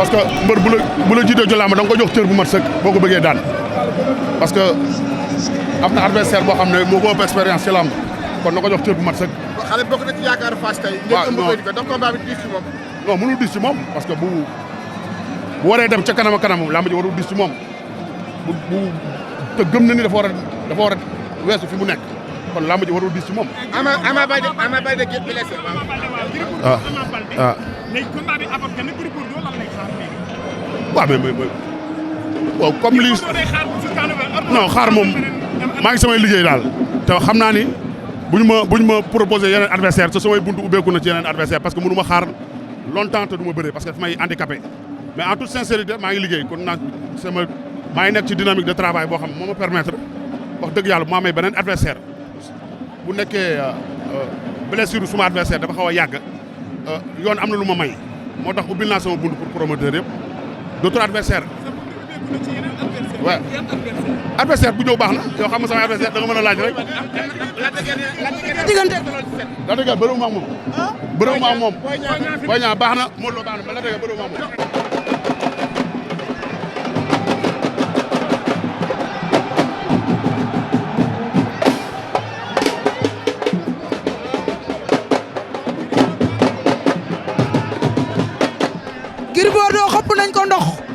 parce que mbër bu la jiitoo ci làmb da nga ko jox cër bu mat sëkk boo ko bëggee daan parce que am na adversaire boo xam ne moo ko ëpp expérience ci làmb kon na ko jox cër bu mat sëkk. xale bokk na ci yaakaar Fass tey. waaw non ngeen ëmb combat bi diis ci moom. non mënul diis ci moom parce que bu waree dem ca kanam a kanam làmb ji warul diis ci moom te gëm na ni dafa war a weesu fi mu nekk kon làmb ji warul diis ci moom. Ama Baldé géej bi blessé. waaw léegi combat bi avorté na Gris Bordeaux lan lay xaar léegi. waaw mais waaw comme lii non xaar moom maa ngi samay liggéey daal te xam naa ni buñ ma proposé yeneen adversaire te samay buntu ubbeeku na ci yeneen adversaire parce que mënu ma xaar longtemps te du ma bëree parce que daf may handicapé mais en toute sincérité maa ngi liggéey kon maa ngi nekk ci dynamique de travail boo xam moo ma permettre wax dëgg yàlla bu ma amee beneen adversaire bu nekkee blessure suma adversaire dafa xaw a yàgg yoon am na lu ma may moo tax ubbil naa sama bunt pour promoteur yëpp d'autres adversaires waaw adversaire bu ñëw baax na yow xam nga sama adversaire da nga mën a laaj rek. la dëgg bëriwu ma ak moom. bëriwu ma ak moom. Boy Niang baax na Modou Lo baax na mais la dëgg bëriwu ma ak moom. Gris Bordeaux xëpp nañ ko ndox